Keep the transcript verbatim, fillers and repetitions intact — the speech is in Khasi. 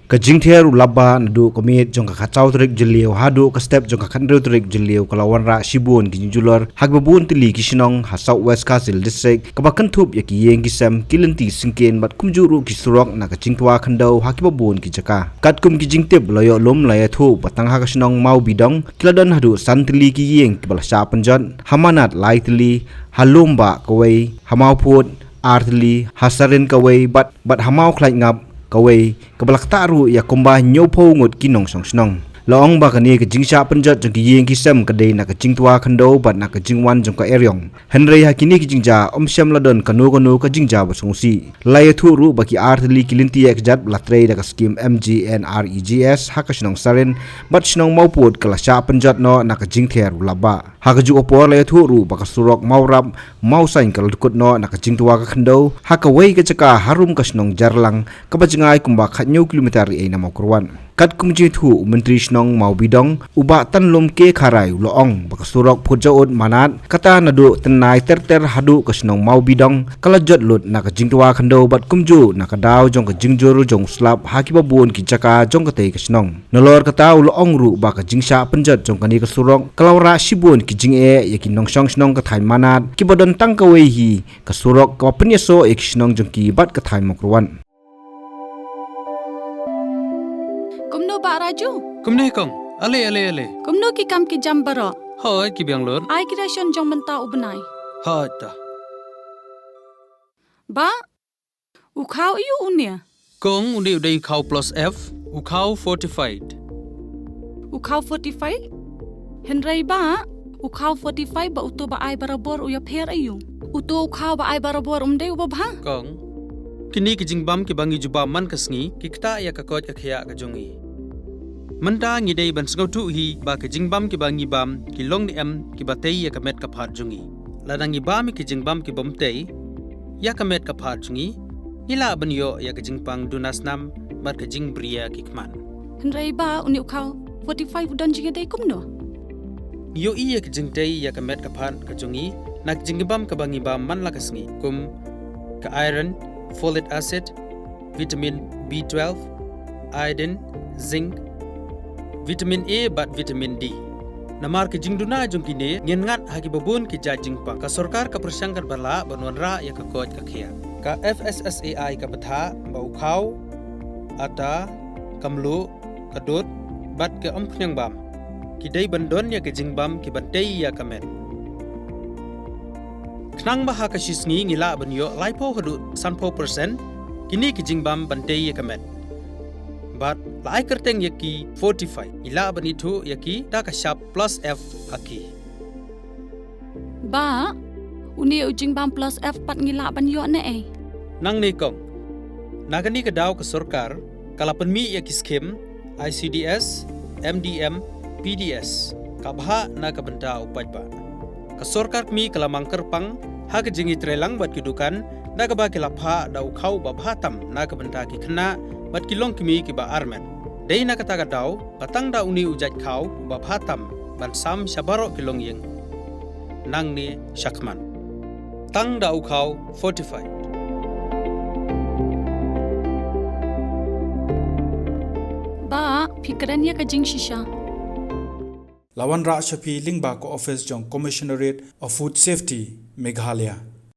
Ka jingther u lap ba naduh ka miet jong ka khatsaw tarik Jylliew haduh ka step jong ka khathynriew tarik Jylliew ka la wanrah shibun ki jingjulor ha kiba bun tylli ki shnong ha South West Khasi Hills District, kaba kynthup ïa ki ïing ki sem, ki lynti syngkien bad kumjuh ruh ki surok na ka jingtwa khyndew ha kiba bun ki jaka. Katkum ki jingtip la ïoh lum, la ïathuh ba tang ha ka shnong Mawbidong ki la don haduh san tylli ki ïing kiba la shah pynjot, ha Manad lai tylli, ha Lumbah kawei, ha Mawphut ar tylli, ha Sarin kawei, bad, bad ha Mawkhlaitngap kawei, kaba la ktah ruh ïa kumba hynñiewphew ngut ki nongshong shnong. La ong ba kane ka jingshah pynjot jong ki ïing ki sem ka dei na ka jingtwa khyndew bad na ka jingwan jong ka eriong. Hynrei ha kine ki jingjia ym shym la don kano kano ka jingjia ba sngewsih. La ïathuh ruh ba ki ar tylli ki lynti ïakjat ba la trei da ka skim M G N R E G S ha ka shnong Sarin bad shnong Mawphut ka la shah pynjot noh na ka jingther u lap ba. Ha kajuh ka por la ïathuh ruh ba ka surok Mawrap Mawsain ka la dkut noh na ka jingtwa ka khyndew ha kawei ka jaka harum ka shnong Jarlang, kaba jngai kumba khathynñiew kilometer ïa na Mawkyrwat. Katkum jingïathuh u Myntri Shnong Mawbidong, u Bah Tanlum K Kharai, u la ong ba ka surok Phutjaud Manad, kata naduh Tynnai ter ter haduh ka shnong Mawbidong ka la jot lut na ka jingtwa khyndew bad kumjuh na ka daw jong ka jingjur jong u slap ha kiba bun ki jaka jong katei ka shnong. Nalor kata u la ong ruh ba ka jingshah pynjot jong kane ka surok ka la wanrah shibun ki jingeh ïa ki nongshong shnong ka thaiñ Manad, kiba don tang kawei hi ka surok kaba pynïasoh ïa ki shnong jong ki bad ka thaiñ Mawkyrwat. Kumno Bah Raju? Kumne kong. Ale, ale, ale. Kumno ki kam ki jam baroh? Hooid, ki biang lut. Ai ki ration jong mynta u bnai. Hooid ta. Bah, u khaw aiu une? Kong, une u dei u khaw plus F, u khaw fortified. U khaw fortified? Hynrei Bah, u khaw fortified bad uto ba ai barabor u ïapher aiu? Uto u khaw ba ai barabor um dei uba bha? Kong, kine ki jingbam kiba ngi ju bam man ka sngi ki ktah ïa ka koit ka khiah ka jong ngi. Mynta ngi dei ban sngewthuh hi ba ki jingbam kiba ngi bam ki long ne em kiba tei ïa ka met ka phad jong ngi. Lada ngi bam ïa ki jingbam kibym tei ïa ka met ka phad jong ngi, ngi lah ban ïoh ïa ka jingpang duna snam bad ka jingbriew ki khmat. Hynrei Bah, une u khaw fortified u don jingïadei kumno? Ngi ïohi ïa ka jingtei ïa ka met ka phad ka jong ngi na ka jingbam kaba ngi bam man la ka sngi, kum ka iron, folic acid, vitamin B twelve, iodine, zinc, vitamin A bad vitamin D. Namar ka jingduna jong kine, ngin ngat ha kiba bun ki jait jingpang. Ka sorkar ka pyrshang katba lah ban wanrah ïa ka koit ka khiah. Ka F S S A I ka bthah ba u khaw, ata, ka mluh, ka dud bad ka umkhñiang bam ki dei ban don ïa ka jingbam kiban tei ïa ka met. Khnang ba ha ka shi sngi ngi lah ban ïoh laiphew haduh sanphew percent kine ki jingbam ban tei ïa ka met. Bad la ai kyrteng ïa ki fortified, ngi lah ban ithuh ïa ki da ka shap plus F ha ki. Bah, une u jingbam plus F pat ngi lah ban ïoh ne ei? Nangne kong. Na kane ka daw ka sorkar ka la pynmih ïa ki skim I C D S, M D M, P D S, ka bhah na ka bynta u paidbah. Ka sorkar kmie ka la mang kyrpang ha ka jingïatreilang bad ki dukan da kaba ki la phah da u khaw uba bha tam na ka bynta ki khynnah bad ki longkmie kiba armet. Dei na kata ka daw ba tang da une u jait khaw uba bha tam ban sam sha baroh ki longïing nangne shakhmat. Tang da u khaw fortified. Bah, phi kren ïa ka jingshisha. La wanrah sha phi lyngba ka office jong Commissionerate of Food Safety, Meghalaya.